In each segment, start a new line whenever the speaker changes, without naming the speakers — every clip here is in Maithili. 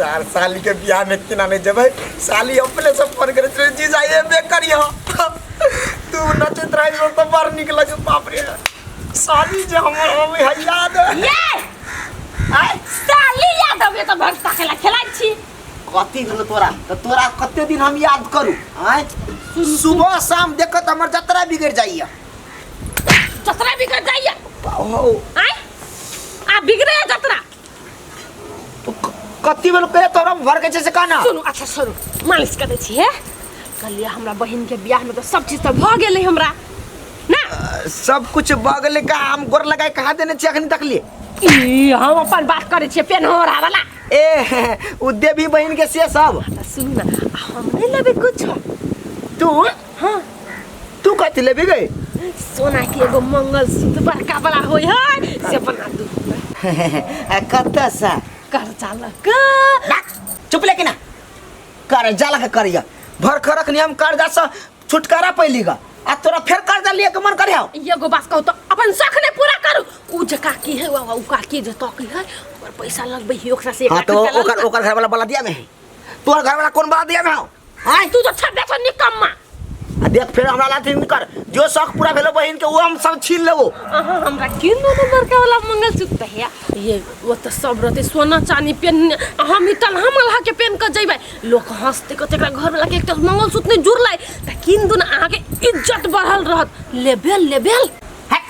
सार साली के बियाह में केना नहीं जेबै साली अपने से फोन करे छलै जीजा एबे करियो तू नचैत रही तो बड़ नीक लगे बाप रे साली जे हमर अबै है याद
ये
आय
साली याद अबै तऽ भगता खेला खेलाइ छी
कथी भेलो तोरा तऽ तोरा कते दिन हम याद करू आय सुबह शाम देखत हमर जतरा बिगड़ जाइया
जतरा बिगड़ जाइया
हो
आय आ बिगड़े जतरा
तो कथी भेलो कहे तोरा भर के छै से कहना
सुनू अच्छा सुनू मालिश करै छी हे कहलियै हमरा बहिन के बियाह में तऽ सब चीज तऽ भऽ गेलै हमरा ना
सब कुछ बगल का हम गोर लगाए कहाँ देने छी अखनी तक लिए
ई हम अपन बात करै छियै पेन्होरा वाला
ए उ देवी बहिन के से सब
तऽ सुनू ना हम नहि लेबै कुछो
तू
हाँ
तू कथी लेबी गई
सोना के एगो मंगलसूत्र बड़का बड़ा होइ है से बना दू
कतऽ से
कर्जा लऽ कऽ
भाग, चुप लेकिन ना कर्जा लगा करिया भर खरक नियम कर्जा से छुटकारा पैली गा आ तोरा फेर कर्जा लिए के मन करे हौ
एगो बात कहू तऽ अपन शौक नहि पूरा करू उ जे काकी है वा उ काकी जे तकी है ओकर पैसा लगबै है ओकरा से एक
हां
लाख
तो
रुपया
ओकर
लगबै।
ओकर घर वाला बला दिया में है तोहर घर वाला कौन बला दिया में हौ आय
तू तो छबे छौ निकम्मा
आ देख फेर हमरा लाथे कर जो शौक पूरा भेलो बहिन के वो हम सब छीन लेबो
अहाँ हमरा किन दू बड़का वाला मंगलसूत्र है ये वो तो सब रहते सोना चांदी पेन हम ही तलहा मलहा के पेन के जइबै लोक हंसते कते एकरा घर वाला के एकटा मंगलसूत्र नहीं जुड़लै त किन दू ना अहाँ के इज्जत बढ़ल रहत लेबेल लेबेल
हट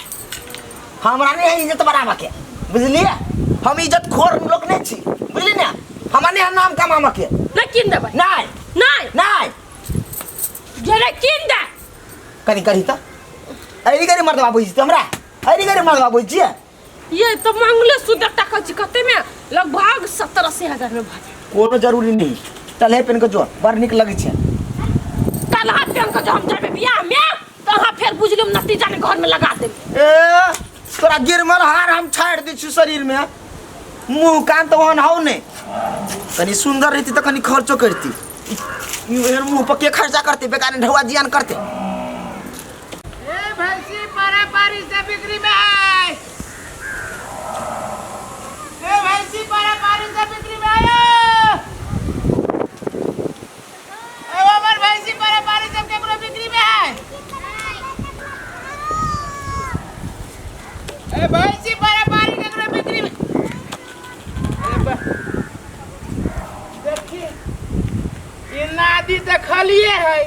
हमरा नहीं है इज्जत बढ़ावा के बुझलिए हम इज्जत खोर लोग नहीं छी बुझली ना हमरा नहीं है नाम कमावा के
नहीं किन देबै
नहीं
नहीं
नहीं
जरे किन दे
कनी करी त अरी गरी मर्दवा बुझ हमरा अरी गरी मर्दवा बुझ छियै
ये तो मंगले सूत्र एकटा कहै छी कते में लगभग 70-80 हजार में भऽ जायत
कोनो जरूरी नहीं तलहे पेन के जो बड़ नीक लगै छै
तलहा पेन के जो हम जेबै बियाह में तऽ अहाँ फेर बुझि लेब नतीजा ने घर में लगा देब
ए तोरा गिरमल हार हम छाड़ि दै छी शरीर में मुंह कान तऽ ओहन हौ नहि कनी सुन्दर रहती तऽ कनी खर्चो करती ई एहन मुंह पर के खर्चा करते बेकार ढौआ जियान करते
ए भैंसी पारा पारी से बिक्री में है ए भैंसी पारा पारी से बिक्री में आयो ए हमर भैंसी पारा पारी से केकरो बिक्री में है ए भैंसी पारा पारी केकरो बिक्री में अरे बा देखी ई नादी देखलिए है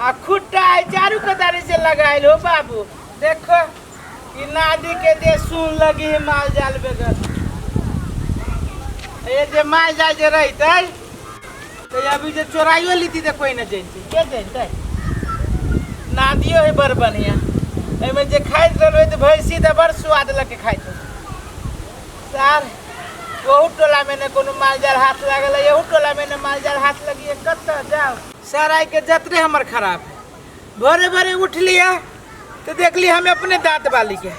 आ खुट्टा है चारू कतारी से लगाइल हो बाबू देखो ई नादी के दे सुन लगी है माल जाल बगैर ये जे माल जाल जे रहते तो अभी जे चोराइयो लीती तो कोई न जानते के जानते नादियो है बड़ बढ़िया एहिमे जे खाइत रहल तो भैंसी तऽ बड़ स्वाद लग के खाइत होत। सार ओहू टोला में ने कोनो माल जाल हाथ लागल है एहू टोला में ने माल जाल हाथ लगी है कतऽ जाओ सर I के जतरे हमर खराब है भोरे भोरे उठ लिया तो देख ली हम अपने दांत वाली के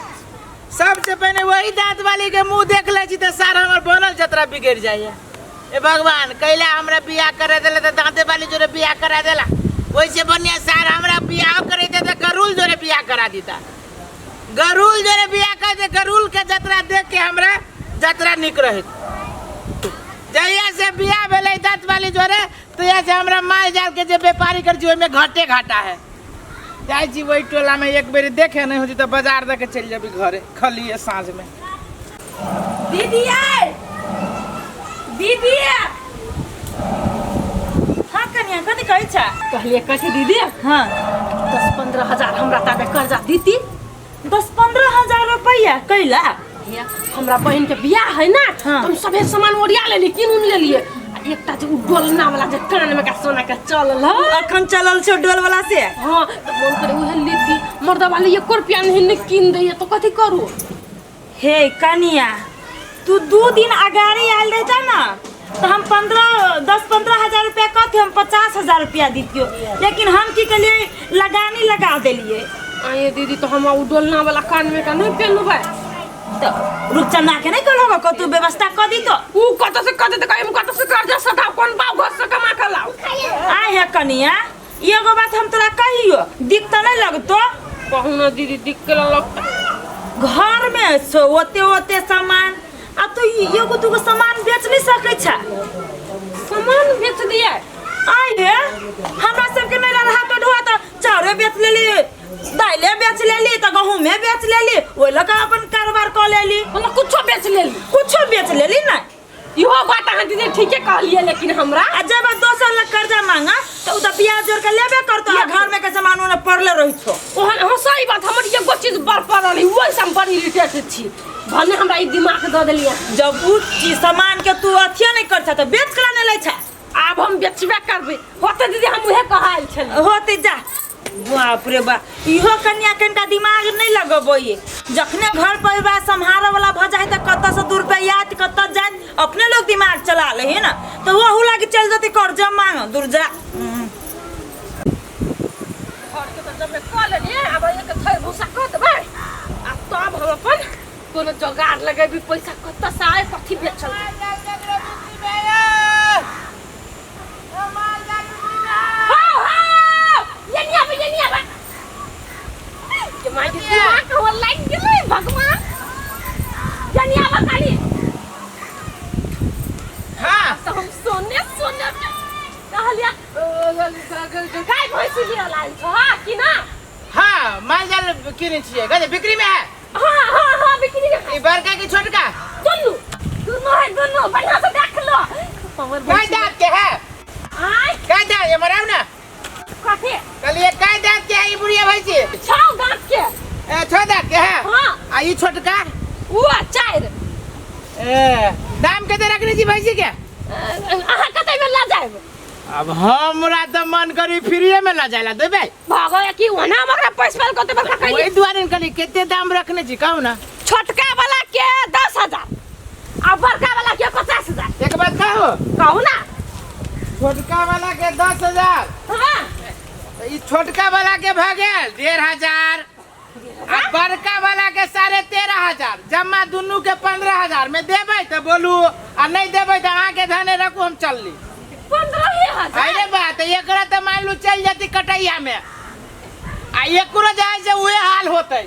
सबसे पहले वही दांत वाली के मुंह देख ले छी तो सार हमर बनल जतरा बिगड़ जाइए ए भगवान कैला हमरा बियाह करे देला तो दांते वाली जोरे बियाह करा देला वैसे बढ़िया सार हमरा बियाह करे दे तो गरुल जोरे बियाह करा देता गरुल जोरे बियाह कर दे गरुल के जतरा देख के हमरा जतरा निक रहे जहिया से बियाह भेलै दांत वाली जोरे तहिया से हमरा माल जाल के जे व्यापारी कर छी ओहिमे घाटे घाटा है जाइ छी ओहि टोला में एक बेर देखे नहीं होती तो बाजार दे के चलि जेबी घरे खलिए साँझ में
दीदी आय दीदी
हाँ कनिया कथी कहै छ
कहलिए कथी दीदी
हाँ
10-15 हजार हमरा ताबे कर्जा दीती
10-15 हजार रुपैआ कैला
हे हमरा बहिन के बियाह है ना
हाँ।
तो हम सभे सामान ओरिया लेली किन उन लेलिए आ एकटा जे उ डोलना वाला जे कान में का सोना के चलल है
अखन चलल छौ डोल वाला से
हाँ तो मन करे उहे लेती मर्दा वाली एको रुपया नहीं ने किन दैया तो कथी करू
हे कनिया तू 2 दिन अगाड़ी आयल रहता ना तो हम 15 10-15 हजार रुपया कथी हम 50,000 रुपया दितियो लेकिन हम की कलिए लगानी लगा देलिए
आये दीदी तो हम उ डोलना वाला कान में का नहीं पहनबै
तो रूपचंदा के नहीं कहलो कतू व्यवस्था कर दी तो
उ कत से कत ते कहिम कत से कर्जा सधाव कोन बाप घर से कमा के लाओ
आय है कनिया एगो बात हम तोरा कहियो दिक तो नहीं लगतो
कहू ना दीदी दिक के लगता
घर में सो ओते ओते सामान आ तो एगो दूगो सामान बेच नहीं सकै छै?
सामान बेच दिए।
आइ हे, हमरा सबके नहि रहल हाथ ढोआ तऽ चाउरे बेच लेली, दाइले बेच लेली, तऽ गहूमे बेच लेली, ओहि लऽ कऽ अपन कारोबार कऽ लेली।
मतलब कुछो बेच लेली?
कुछो बेच लेली ने।
इहो बात अहाँ दीदी ठीके कहलिए, लेकिन हमरा
आ जब दोसर लग कर्जा मांगा तऽ उ तऽ ब्याज जोड़ के लेबे करतो, आ घर में के सामान ओने पड़ले रही छो।
ओहन हाँ, सही बात। हमर एगो चीज बड़ पड़ल है, ओहि से हम बड़ इरिटेट छी। भने हमरा ई दिमाग दऽ देलियै।
जब उ चीज सामान के तू अथियो नहीं कर छ तऽ बेच के नहीं लै छै।
आब हम बेचबे करबै। होते दीदी, हम उहे कहायल छलियै।
होते जा। बाप रे बाप, इहो कन्या कनिका दिमाग नहीं लगबै। जखने घर परिवार सम्हारे वाला भऽ जाए तऽ कतऽ से 2 रुपया आयत, कतऽ जायत, अपने लोग दिमाग चला ले है ना, तऽ ओहू लागी चल जतै कर्जा मांग दूर जा।
घरके तऽ जमे कऽ लेलियै, आब एक थैर भूसा कऽ देबै आ तब हम अपन कोनो जोगाड़ लगेबी। पैसा कतऽ से आय, कथी बेचल? हाँ हाँ, ये नहीं आवे, ये नहीं आवे। ये माय के दिमाग हो लाग गेलै भगवान। ये नहीं आवे खाली।
हाँ।
तो हम सोने सोने के कहलिया गाय भैंसी लिअ लायल छौ, हाँ कि ना?
हाँ, माल जाल किने छियै, गजे बिक्री में है।
हाँ हाँ हाँ, बिक्री में।
ई बड़का की छोटका?
दुनू, दुनू है, दुनू। बढ़िया से देख लो हमर।
काय दांत के है?
आय?
काय दांत ये मराव ना।
कथी?
कहलिए काय दांत के है ई बुढ़िया भैंसी?
छौ दांत के।
ए, छह दांत के है?
हाँ।
आ ई छोटका?
वो चारि।
ए, दाम कते रखने छी भैंसी के?
अहाँ कते में लऽ जायब?
अब हमरा तऽ मन करी फ्रीए में लऽ जाय ला, देबै?
भागो कि ओना हम ओकरा पैसा पाल कते बड़का
ओहि
कैली।
दुआरे ने कहली कते दाम रखने छी, कहू ना।
छोटका वाला के 10,000 आ बड़का वाला के 50,000।
एक बात कहू?
कहू ना।
छोटका वाला के 10,000?
हाँ।
तऽ ई छोटका वाला के भऽ गेल 1,500 आ बड़का वाला के 13,500, जमा दुनू के 15,000 में देबै तऽ बोलू, आ नहीं देबै तऽ अहाँके धने रखू, हम चलली।
15,000?
अरे बात, एकरा तऽ मान लू चल जती कटैया में, आ एकरो जाय से उहे हाल होतै।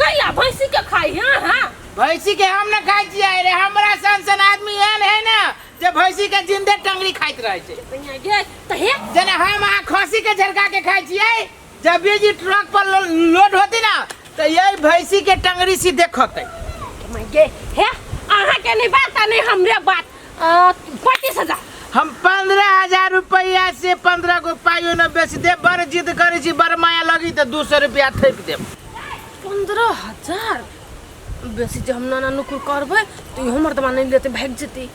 कैला भैंसी के खाई? हाँ हाँ।
भैंसी के हम न खाइ छियै रे, हमरा सन सन आदमी एहन है ना जे भैंसी के जिंदे टंगरी खाइत रहै छै।
गे तऽ हे।
जेना हम अहाँ खसी के झरका के खाइ छियै, जब भी जी ट्रक पर लोड होती ना तो यही भैंसी के टंगरी सीधे खोते।
गे हे, अहाँ के नहीं बात आ नहीं हमरे बात। 35,000।
हम 15,000 रुपया से 15 गो पाइयो न बेच दे। बड़ जिद करै छी, बड़ माया लगी तऽ 200 रुपया थोपि देब।
15,000 बेसी जे हम नाना नुकुर करबै तऽ इहो मर्दबा नहि लेतै, भागि जेतै।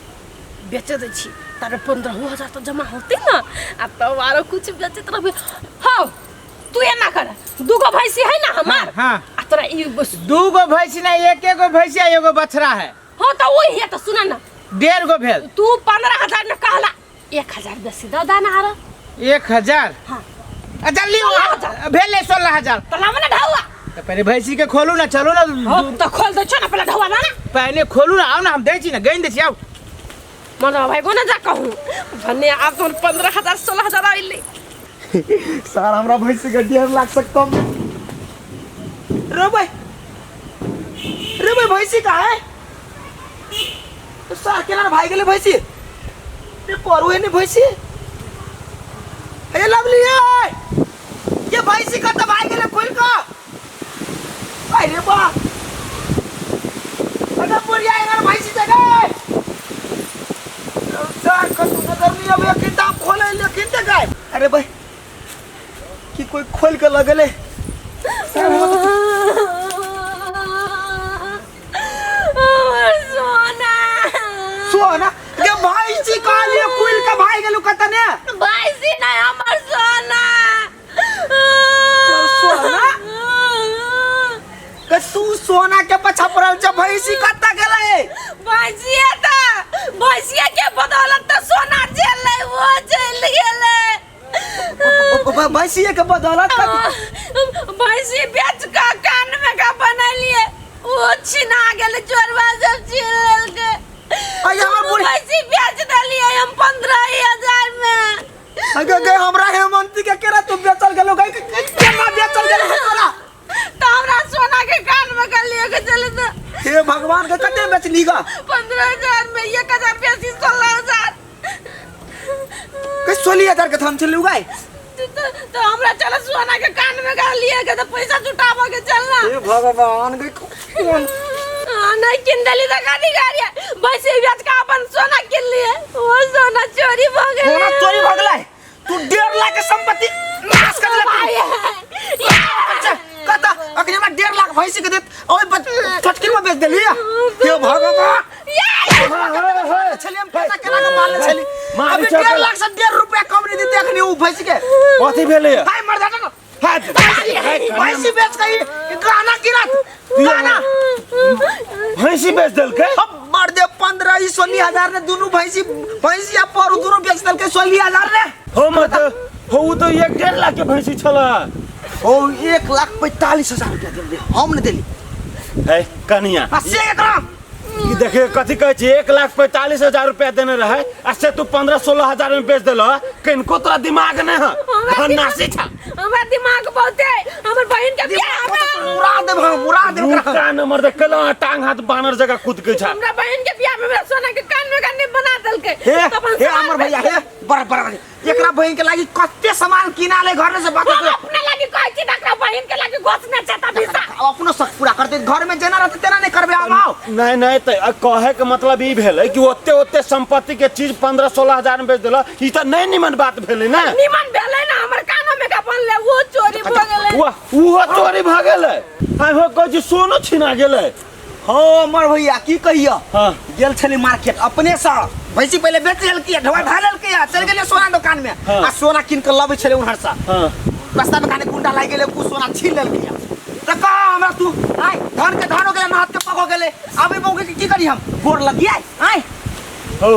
बेचे दै छी, ताबे 15,000 तऽ जमा होतै ने, आ तब आरो कुछ बेचैत रहबै। हौ, तू एना कर, दूगो भैंसी है ना हमार?
हाँ।
आ तोरा ई बस।
दू गो भैंसी नहीं, एक एगो भैंसी आ एगो बछड़ा है।
हाँ, तऽ वही है, तऽ सुना ना।
1.5 गो भेल।
तू 15,000 में कहला, 1,000 बेसी दऽ दाना आरो।
1,000?
हाँ।
आ जल्दी।
16,000।
भेलै 16,000।
तऽ लाबऽ ने ढौआ।
तऽ पहिले भैंसी के खोलू ना, चलू ना।
हाँ, तऽ खोल दै छौ ना, पहिले ढौआ ला ना।
पहले खोलू ना, आओ ना, हम दै छी ना, गैन दै छी, आओ।
मतलब भाई को ना जा कहूँ भने आब तो 15,000 16,000 आइले।
सर, हमरा भैंसी के 1.5 लाख से कम रे भाई, रे भाई, भैंसी कहाँ है? तो सर केना भाई गेले भैंसी रे? परू है नहीं भैंसी। हे लवली, है ये भैंसी कत भाई गेले खोल का? अरे बा, अरे बुढ़िया, यार भैंसी जगह सर कतू नजर नहीं आवे किताब खोले लेकिन ते गाय। अरे भाई, कि कोई खोल के लगले सर?
हमर सोना।
सोना के भैंसी कहलिए खोल के भाई गेलु कतने?
भैंसी नहीं, हमर सोना।
तोर सोना? के तू सोना के पछा पड़ल छ, भैंसी कत गेलै?
भैंसिया त भैंसिया के बदौलत त सोना जेल वो चल गेलै।
भैंसी के बदौलत
भैंसी बेच के कान में का बनेलिए, वो छिना गेलै, चोरवा सब छीन लेलकै।
अरे हमर बुढ़ी।
भैंसी बेच देलिए हम 15,000 में।
अगे गे, हमरा हेमंती के केरा तू बेचल गेलो गई? केना बेचल गेलो तोरा?
तो हमरा सोना के कान में का लिए के चले त।
हे भगवान, के कते बेचली गा?
15,000 में, 1,000 बेसी, 16,000।
16,000 के थम छलै उगाय।
तो हमरा चल सोना के कान में गाल लिए के तो पैसा जुटाबो के चलना।
हे भगवान गे कोन
नहीं किन देली तो गाड़ी गाड़ी वैसे बेच के अपन सोना किन लिए, वो सोना चोरी भ गेलै।
सोना चोरी भ गेलै? तू 1.5 लाख के संपत्ति नाश कर देलक। अच्छा कता अखनी हमरा 1.5 लाख भैंसी के देत ओइ छोटकी में बेच देली। हे भगवान छली हम पैसा केना के मारले छली। अभी 1.5 लाख से 1.5 रुपया कम नहीं देते अखनी उ भैंसी के।
कथी भेलै?
हाय मर जाता ना। भैंसी बेच के गहना गिरत गहना
भैंसी बेच देलकै।
अब मर दे 15 16,000 ने दोनों भैंसी भैंसी आ पर दोनों बेच देलकै 16,000 ने।
हो मत हो उ तो 1.5 लाख के भैंसी छला।
ओ 1,45,000 रुपया देली हम ने देली।
है कनिया
आ से एकरा
कि देखिए कथी कहै छी 1,45,000 रुपया देने रहे आ से तू 15-16 हजार में बेच देलह। किनको तोरा दिमाग नहीं है, धन्नासी छा।
हमरा दिमाग बहुते है, हमर बहिन के बियाह में
उड़ा देब हम, उड़ा देब एकरा।
कान नंबर देख केला टांग हाथ बानर जगह कूद के छा।
हमरा बहिन के बियाह में हमरा सोना के कान में कान बना देलकै।
हे हे हमर भैया हे बड़ बड़ एकरा बहिन के लागी कते सामान किना ले घर में से बात
हम अपने लागी कहै छी एकरा बहिन के लागी घोषणा छता भिसा।
अपनो शक पूरा करते घर में जेना रहते तेना नहीं करबे हम आओ।
नहीं नहीं त कहे के मतलब ई भेलै कि ओते ओते संपत्ति के चीज 15-16 हजार में बेच देला, ई त नहीं निमन बात भेलै ना।
निमन भेलै ना, हमर कानो में का बनले वो चोरी भ गेलै।
वाह उहो चोरी भ गेलै। आइ हो कहै छी सोनो छिना गेलै।
हाँ अमर भैया की कहियो।
हाँ।
गेल छली मार्केट अपने से भैंसी पहले बेच लेलकै ढवा ढा लेलकै चल गेलै सोना दुकान में।
हाँ।
आ सोना किन के लबै छलै उन्हर से।
हाँ।
रास्ता में खाने गुंडा लागि गेलै उ सोना छीन लेलकै। त कहा हमरा तू आय धन के धन हो गेलै हाथ के पग हो गेलै अभी मौके के की करी हम गोर लगी आय आय।
हौ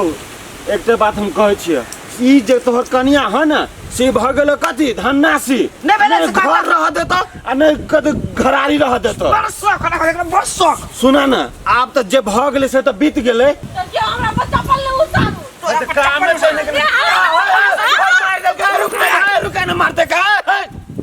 एकटा बात हम कहै छियै ई जे तोहर कनिया है ना से भ गेलो कथी धन्नासी।
नहि भेलै से
घर रह देतो आ नहि कथी घरारी रह देतो।
बड़ शौक हमरा बड़ शौक।
सुना ना आब त जे भ गेलै से त बीत गेलै।
त के हमरा बच्चा पलले उतारू।
तऽ काम छै ने।